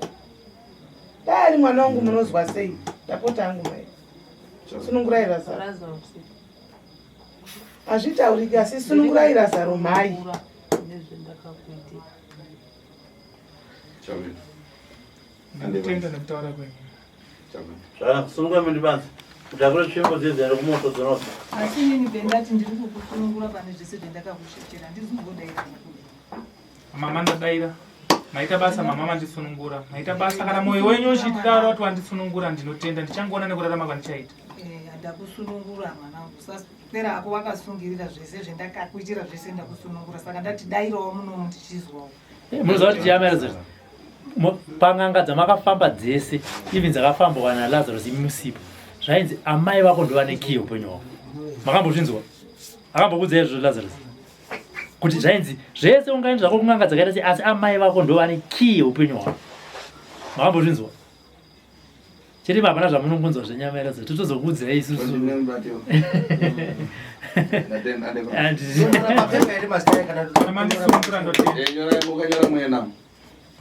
Dai ari mwana wangu munozwa sei? Ndapota hangu mai. Sunungurai Lazarus. Hazvitauriki asi sunungurai Lazaro mai. Ndinotenda nekutaura kwenyu. Sunungurai mundibanze. Mutakure tsvimbo dziye kumoto dzinotsva. Asi inini bendati ndiri kukusunungura pane zvese zvandakakushechera ndizimbodaira. Mama ndadaira. Maita basa mama mandisunungura. Maita basa kana moyo wenyu uchidaro kuti wandisunungura ndinotenda ndichangoona nekurarama kwandichaita. Eh, ndakusunungura mwanangu. Usapera hako wakasungirira zvese zvendakakuitira zvese ndakusunungura. Saka ndati dairawo muno ndichizwawo. Eh, munoziva kuti chiyamera zvo pan'anga dzamakafamba dzese even dzakafambwa naLazarus imi musipo zvainzi amai vako ndovane key upenyu hwako. Makambozvinzwa? Akambokuudzai izvozvo Lazarus? Kuti zvainzi zvese ungaenda zvako kun'anga dzakaita sei asi amai vako ndovane key yeupenyu hwako. Makambozvinzwa? Chete hapana zvamunongonzwa zvenyama here zvo totozokuudzai isusu.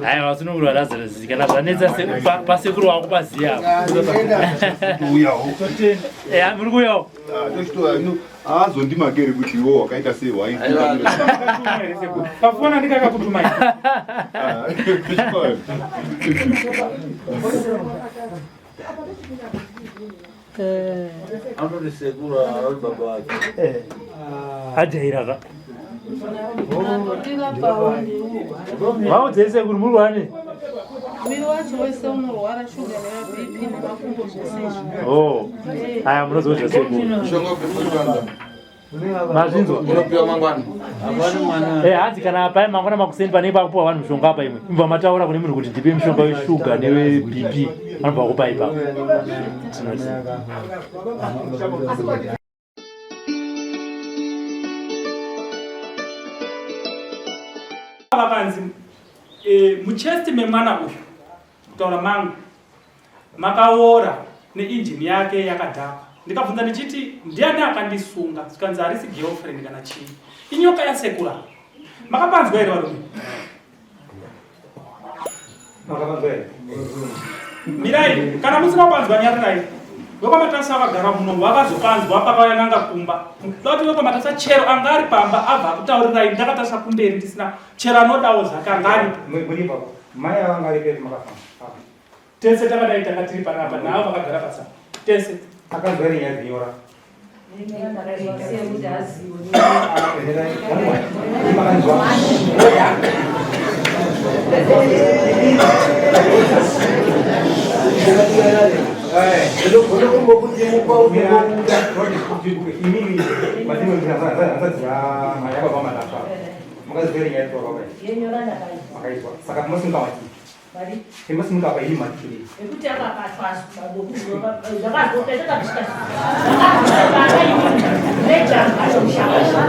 Haiwa vasunungurwa Lazarus kana zvanetsa pasekuru wako paziya apo. Muri kuuyawo? Haazondimakeri kuti iwo wakaita sei waipafona ndikakakutumai Anoti sekuru anoti baba vake. Ajaira ka. Vaudzei sekuru muri wani? Mwiri wacho wese unorwara shuga nemaBP nemakumbo zvese izvi. Oh. Aya munozodya sekuru. Mazvinzwa? Unopiwa mangwana. Eh, hanzi kana paye mangwana makuseni panenge pakupiwa vanhu mushonga apa imwe. Imva mataura kune munhu kuti ndipe mushonga weshuga newe BP. Anobva kupa ipapo. Tinoti. Vakanzi e, muchest memwana uyu kutaura mangu makaora neinjini yake yakadhakwa ndikabvunza ndichiti ndiani akandisunga zvikanzi harisi girlfriend kana chii inyoka yasekura makapanzwa here varume Mirai, kana musina kupanzwa nyarirai. Vekwamatasa vagara muno vakazopanzwa pakauya n'anga kumba. Dati vekwamatasa chero anga ari pamba abva akutaurirai ndakatarisa kumberi ndisina chero anodawo zvake anga aripo. Mai ava anga aripo makafamba. Tese takadai tanga tiri panapa navo vakagara pasa. Tese. Akanzwa here nyaya dzenyora? Imasimuka apa iri matikiri. Ekuti akabatwa zvakazopeta kusvika zvakazopata nejamba roushakasha.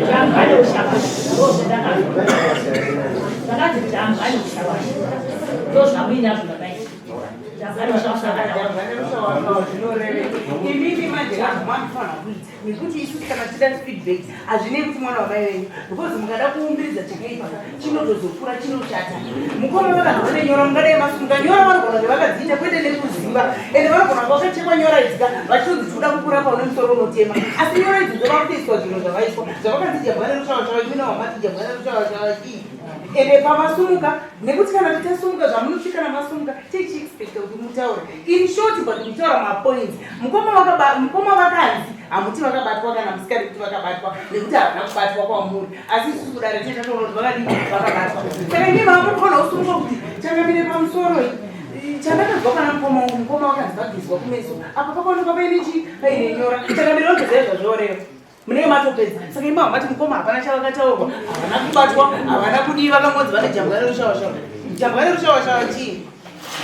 Jamba roushakasha ndozvandakazwa. Zvakanzi jamba roushakasha ndozvamuinazvo ndakaita. Jamba roushakasha. Imimi manje mamufanira kuita nekuti isusu kana tichida feedback hazvinei kuti mwana wamai venyu because mukada kuumbiridza chakaipa chinotozokura chinoshata mukoma vakanzi vane nyora mungadai masunga nyora vanogona kunge vakadziita kwete nekuziva ende vanogona kunge vakachekwa nyora idzika vachitonzi tikuda kukurapa une musoro unotema asi nyora idzi dzovakutoiswa zvinhu zvavaiswa zvavakanzi jambwa nerushavashava imina wamati jambwa nerushavashava chii ende pamasumuka nekuti kana tichasumuka zvamunosvika namasumuka tichiexpecta kuti mutaure in short but muchitaura mapoints mukoma vakanzi hamuti vakabatwa kana musikadi kuti vakabatwa nekuti havana kubatwa kwamuri asi isusu kudare tetotoona kuti vakadii vakabatwa saka imi mamunofanira kusumuka kuti changamire pamusoro chandakazwa pana mukoma wangu mukoma vakanzi vagezwa kumeso apa pakaonekwa paine chii paine nyora changamire vagezai zvazvioreva munenge matopedza saka imi hamati mukoma hapana chavakataurwa havana kubatwa havana kudii vakangonzi vane jambwa rerushawashawa jambwa rerushawashawa chii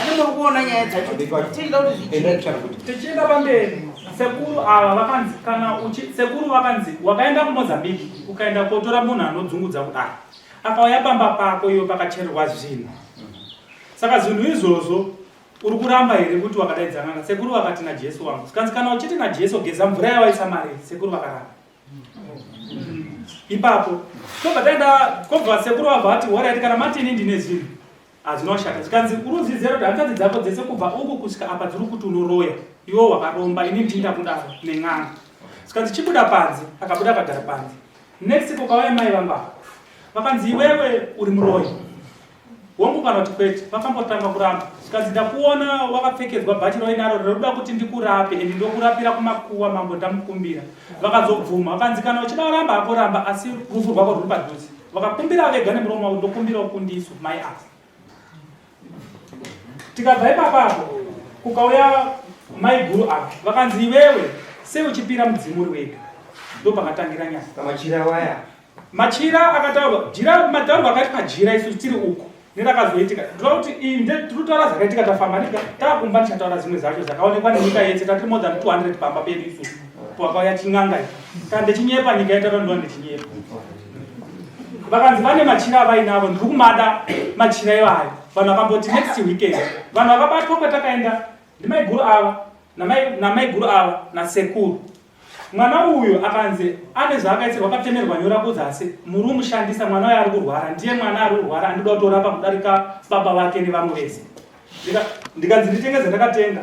ane muri kuona nyaya dzacho tichida kuti zvichii tichienda pamberi sekuru ava vakanzi kana uchi sekuru vakanzi wakaenda kumozambique ukaenda kotora munhu anodzungudza kudai akauya pamba pako iwe pakachererwa zvinhu saka zvinhu izvozvo Uri kuramba here kuti wakadaidza n'anga? Sekuru vakati naJesu wangu. Zvikanzi kana uchiti naJesu geza mvura yawaisa mari. Sekuru vakaramba. Ipapo tobva taenda kobva sekuru vabva vati horaiti kana mati ini ndine zvinhu hazvina kushata. Zvikanzi uri uziziva kuti hanzvadzi dzako dzese kubva uku kusvika apa dziri kuti unoroya. Iwe wakaromba ini ndini ndakudaro nen'anga. Zvikanzi chibuda panze akabuda akagara panze. Next kukauya mai vangu ava. Vakanzi iwewe uri muroyi. Hongu kana kuti kwete. Vakambotanga kuramba zvikanzi ndakuona wakapfekedzwa bhachi rainaro rinoda kuti ndikurape and ndokurapira kumakuwa mambo ndamukumbira. Vakazobvuma vakanzi kana uchida waramba hako ramba asi rufu rwako rwuri padhuze. Vakakumbira vega nemuromo wavo ndokumbirawo kundiso mai ava. Tikabva ipapapo kukauya maiguru ava vakanzi iwewe sei uchipira mudzimu uri wega ndopakatangira nyaya. Pamachira waya. Machira akataurwa jira mataurwa akaitwa jira isu tiri uku nerakazoitika ndinoda kuti iyi nde tiri kutaura zvakaitika tafamba ndika takumba tichataura zvimwe zvacho zvakaonekwa nenyika yese tatiri more than 200 pamba pedu isusu pakauya chin'anga ichi kana ndichinyepa nyika yataura ndinoda ndichinyepa vakanzi vane machira avainavo ndiri kumada machira ivayo vanhu vakamboti next weekend vanhu vakabatwa kwatakaenda ndimaiguru ava namaiguru ava nasekuru Mwana uyu akanzi ane zvaakaisirwa akatemerwa nyora kuzasi muri umushandisa mwana uyu ari kurwara ndiye mwana ari kurwara andinoda kutorapa kudarika baba vake nevamwe vese ndikanzi nditenge zvandakatenga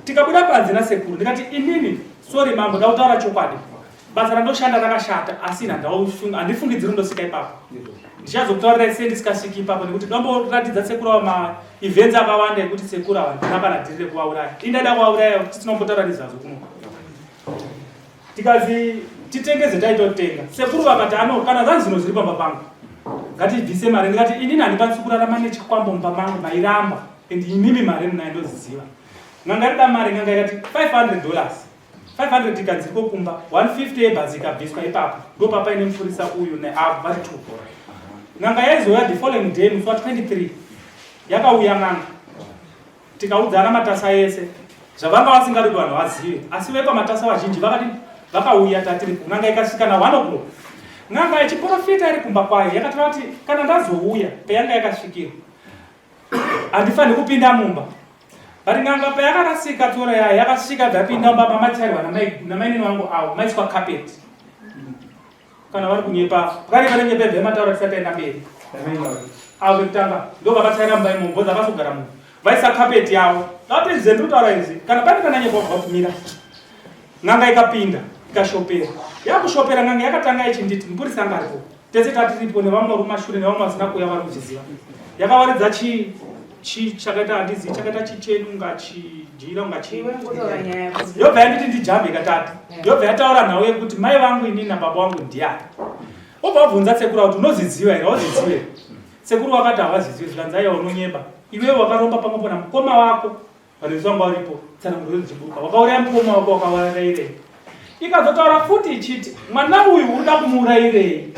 tikabuda panze nasekuru ndikati inini sorry mambo da kutaura chokwadi basa randoshanda rakashata asi handifungidziri ndosvika ipapo ndichazokutaurirai sei ndisikasviki ipapo nekuti domboratidza sekuru ava maevents akawanda ekuti sekuru ava ndina kana dhiri rekuvauraya indaida kuvauraya tinombotaura nezvazvo kuno tikazi titengeze taitotenga sekuru vakati ano kana zvanzi zvino zviri pamba pangu ngatibvise mari ndikati inini handikwanisi kurarama nechikwambo mumba mangu mairamba and imimi mari munayo ndoziziva n'anga rida mari n'anga ikati 500 dollars 500 ikanzi iko kumba 150 yebhazi ikabviswa ipapo ndopapaine mupurisa uyu neavo vari two n'anga yaizouya the following day musi wa 23 yakauya n'anga tikaudzana matasa ese zvavanga vasingadi kuti vanhu vazive asi vekwamatasa vazhinji vakati vakauya tatiripo n'anga ikasvika na 1 o'clock n'anga yechiporofita iri kumba kwayo yakatora kuti kana ndazouya peyanga yakasvikira handifaniri kupinda mumba but n'anga payakarasika tsoro yayo yakasvika bvapinda mumba mamachairwa namainini wangu avo maiswa carpet kana vari kunyepa pakare vanenyepa ibva mataura tisati taenda mberi avo vekutanga ndo vakachaira mumba imomo bhozi havasogara munhu vaisa carpet yavo dati izvi zvendiri kutaura izvi kana pane kana nyepa wabva kumira n'anga ikapinda ikashopera yakushopera n'anga yakatanga ichinditi mupurisa anga aripo tese tatiripo nevamwe vari kumashure nevamwe vasina kuuya vari kuzviziva yakawaridza chi chi chakaita handizivi chakaita chicheni unga chijira unga chi yobva yanditi ndijambe ikatatu yobva yataura nhau yekuti mai vangu inini nababa vangu ndiani obva wabvunza sekuru kuti unoziziva here hauzizive here sekuru wakati havazizivi zvikanzi aiwa unonyeba iwewe wakaromba pamwepo namukoma wako Vanhu vese vanga varipo tsananguro dzichiburuka wakauraya mukoma wako wakaurairei ikazotaura futi ichiti mwana uyu urikuda kumuurairei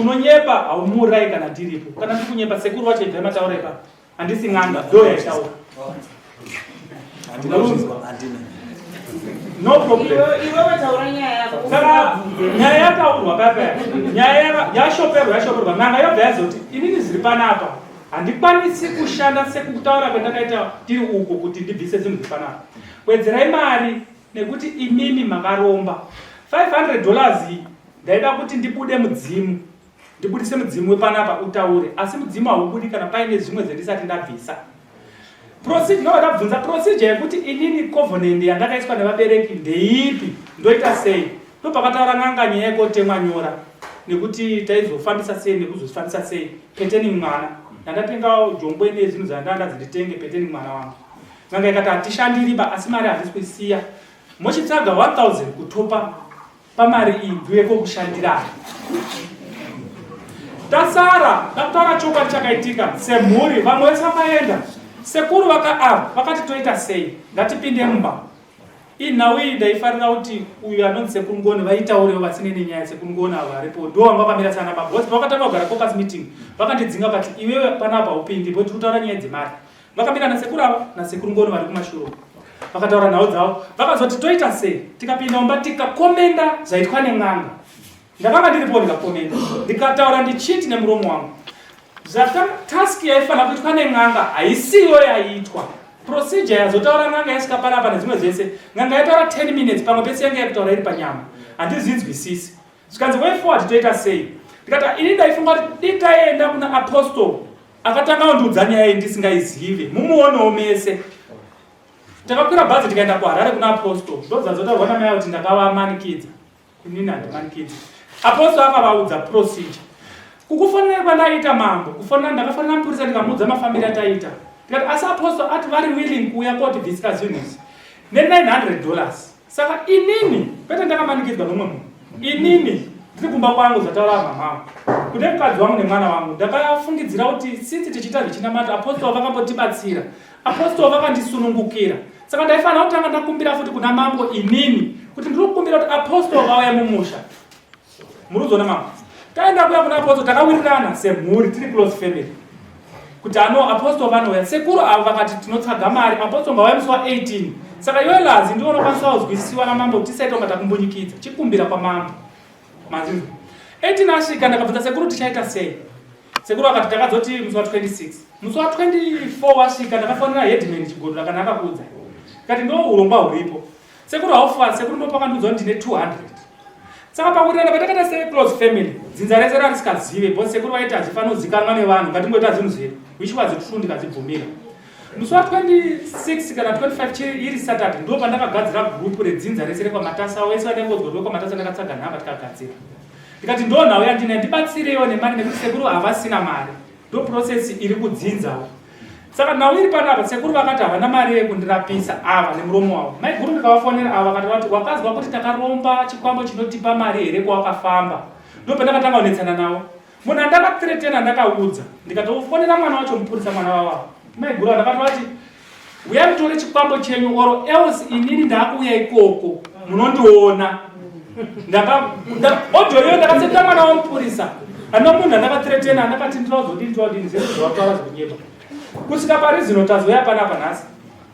Unonyepa haumuurayi kana ndiripo. Kana ndiri kunyepa sekuru wacho ibvai mataura ipapo. Handisi n'anga ndo yaitaura. No problem. Saka nyaya yataurwa paya paya, nyaya yashoperwa yashoperwa, n'anga yobva yazoti inini zviri panapa handikwanisi kushanda sekutaura kwandakaita tiri uko kuti ndibvise zvinhu zviri panapa. Wedzerai mari nekuti imimi makaromba 500 dollars ndaida kuti ndibude mudzimu ndibudise mudzimu wepanapa utaure asi mudzimu haubudi kana paine zvimwe zvendisati ndabvisa procedure ndobva ndabvunza procedure yekuti inini covenant yandakaiswa nevabereki ndeipi ndoita sei ndopakataura n'anga nyaya yekotemwa nyora nekuti taizofambisa sei nekuzozvifambisa sei peteni mwana ndandatenga jongwe nezvinhu zvandanga ndanditenge peteni mwana wangu n'anga ikati hatishandiriba asi mari handisi kuisiya mochitsvaga 1000 kutopa pamari iyi ndiuye kokushandirai tasara ndakutaura chokwadi chakaitika semhuri vamwe vese vakaenda sekuru vaka ava vakati toita sei ngatipinde mumba inhau iyi ndaifarira kuti uyu anonzi sekuru ngoni vaitaurewo vasine nenyaya sekuru ngoni avo varipo ndo vanga vakamira sana baba vose vakatanga kugara cocus meeting vakandidzinga vakati iwewe panapa upindi bo tiri kutaura nyaya dzemari Vakamira nasekuru ava nasekuru Ngono vari kumashure uko. Vakataura nhau dzavo. Vakazoti toita sei? Tikapinda mumba tikakomenda zvaitwa nen'anga. Ndakanga ndiripo ndikakomenda. Ndikataura ndichiti nemuromo wangu. Zvata task yaifanira kuitwa nen'anga haisiyo yaitwa. Procedure yazotaura n'anga yasvika panapa nezvimwe zvese. N'anga yataura 10 minutes pamwe pese yanga yakutaura iri panyama. Handizvinzwisisi. Zvikanzi way forward toita sei? Ndikati ini ndaifunga kuti dii taenda kuna apostle akatanga kundiudza nyaya iyi ndisingaizive mumuonewo mese takakwira bhazi tikaenda kuharare kuna apostle ndodzazotaurwa namai kuti ndakavamanikidza inini handimanikidzi apostle akavaudza procedure kukufonera kwandaita mambo kufonera ndakafonera mupurisa ndikamuudza mafambiro ataita ndikati asi apostle ati vari willing kuuya kotibvisira zvinhu izvi ne900 dollars Saka inini kwete ndakamanikidzwa nomumwe munhu. Inini ndiri kumba kwangu zvataura mama kune mukadzi wangu nemwana wangu ndakafungidzira kuti since tichiita zvechinamato apostol vakambotibatsira apostol vakandisunungukira saka ndaifanira kutanga ndakumbira futi kuna mambo inini kuti ndiri kukumbira kuti apostol vauya mumusha Muruzoona mama. Taenda kuya kuna apostle takawirirana semhuri tiri close family. Kuti ano apostle vanouya sekuru avo vakati tinotsvaga mari apostle ngauya musi wa 18. Saka iwe Lazi ndiwe unokwanisa kuzwisisiwa namambo kuti tisaita kunga takumbunyikidza. Chikumbira kwamambo. Manzinzwa. 18 asvika ndakabvunza sekuru tichaita sei? Sekuru akati takazoti musi wa 26. Musi wa 24 wasvika ndakafonera headman Chigodora kana akakuudza. Kati ndo urongwa huripo. Sekuru haufa, sekuru ndopakandiudza kuti ndine 200. Saka pakuwirirana patakaita se close family, dzinza rese rarisikazive because sekuru vaiti hazvifaniri kuzikanwa nevanhu, ngatingoita zvinhu zvedu, which was true ndikazvibvumira. Musi wa 26 kana 25 chiri iri Saturday ndo pandakagadzira group redzinza rese rekwaMatasa, wese vandangonzwa kuti wekwaMatasa ndakatsaga nhamba tikagadzira. Ndikati ndo nhau yandinayo ndibatsireiwo nemari nekuti sekuru havasina mari. Ndo process iri kudzinzawo. Saka nhau iri panapa sekuru vakati havana mari yekundirapisa ava nemuromo wavo. Maiguru ndikavafonera ava vakati vati wakazwa kuti takaromba chikwambo chinotipa mari here kwawakafamba. Ndopandakatanga kunetsana navo. Munhu andakathreatena ndakaudza ndikatofonera mwana wacho mupurisa mwana wavo ava. Maiguru ava ndakati vati uyai mutore chikwambo chenyu or else inini ndaakuuya ikoko munondiona. Ndaka audio iyo ndakasendera mwana wamupurisa. Ana munhu andakathreatena andakati ndinozodini ndinodini zvese zvawataura zvekunyepa. Kusvika pari zino tazouya panapa nhasi.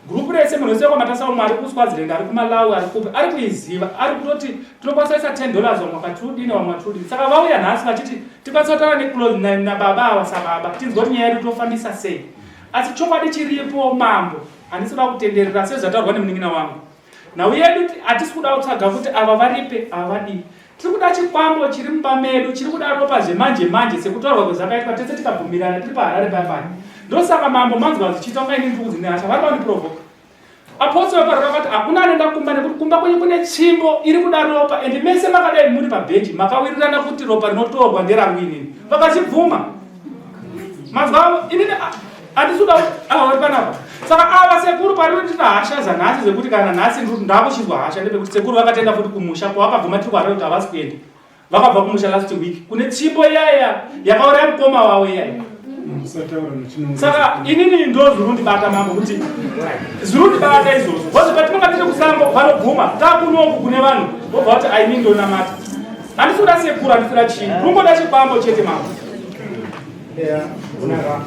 Group rese munhu wese wekwaMatasa umwe ari kuSwaziland ari kuMalawi ari kupi ari kuiziva ari kutoti tinokwanisa kuisa 10 dollars vamwe vakati udini vamwe vakati udini saka vauya nhasi vachiti tikwanisa kutaura neclose nababa ava sababa tinzwa kuti nyaya yedu tofambisa sei asi chokwadi chiripo mambo handisi kuda kutenderera sezvataurwa nemunin'ina wangu nhau yedu hatisi kuda kutsvaga kuti ava varipe ava vadii Tiri kuda chikwambo chiri mumba medu chiri kuda ropa zvemanje manje sekutaurwa kwezvakaitwa tese tikabvumirana tiri paHarare paya paya. Ndosaka mambo manzwa zvichiita kunga inini ndiri kunzi nehasha vari vandiprovoka. Apostle vakarora vakati hakuna anoenda kumba nekuti kumba kwenyu kune tsvimbo iri kuda ropa and mese makadai muri pabhenji makawirirana kuti ropa rinotorwa nderangu inini. Vakachibvuma. Manzwa inini handisi kuda ava vari panapa. Saka ava sekuru pari ndina hasha zanhasi zvekuti kana nhasi ndakuchinzwa hasha ndepekuti sekuru vakatenda futi kumusha kwavakabvuma tiri kuharare kuti havasi kuenda. Vakabva kumusha last week kune tsvimbo iyaya yakauraya mukoma wavo iyaya. Saka inini ndo zvirundibata mambo kuti zvirundibata izvozvo because patinonga tiri kusango vanobvuma takunoku kune vanhu vobva vati aini ndonamata. Handisi kuda sekuru, handisi kuda chii, rungoda chikwambo chete, mama. Yeah, unaka.